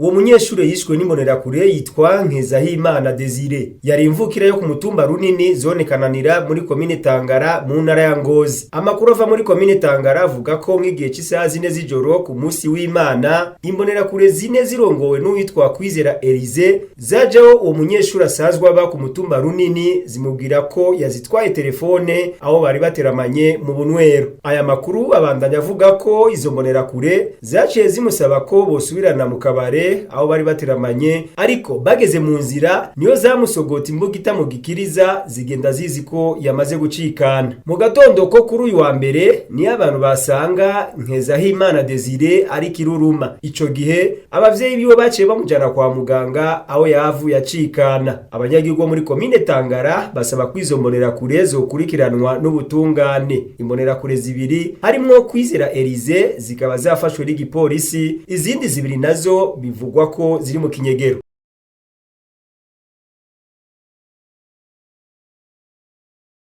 Uwo munyeshure yishwe n'imbonerakure yitwa Nkezahimana Desire, yari imvukira yo ku mutumba Runini, zone Kananira, muri komine Tangara, mu ntara ya Ngozi. Amakuru ava muri komine Tangara avuga ko nk'igihe c'isaha 4 z'ijoro ku munsi w'Imana, imbonerakure zine zirongowe n'uwitwa Kwizera Elize zajeho uwo munyeshure asanzwe aba ku mutumba Runini, zimubwira ko yazitwaye telefone aho bari bateramanye mu bunywero. Aya makuru abandanya avuga ko izo mbonerakure zaciye zimusaba ko bosubirana mu kabare aho bari bateramanye, ariko bageze mu nzira niyo zamusogota imbugita mu gikiriza, zigenda zizi ko yamaze gucikana. Mu gatondo ko kuri uyu wa mbere niyo abantu basanga Nkezahimana Desire ari kiruruma. Ico gihe abavyeyi biwe baciye bamujana kwa muganga aho yavuye acikana. Abanyagihugu bo muri komine Tangara basaba ko izo mbonerakure zokurikiranwa n'ubutungane. Imbonerakure zibiri harimwo Kwizera Elize zikaba zafashwe n'igipolisi, izindi zibiri nazo bivugwa ko ziri mu kinyegero.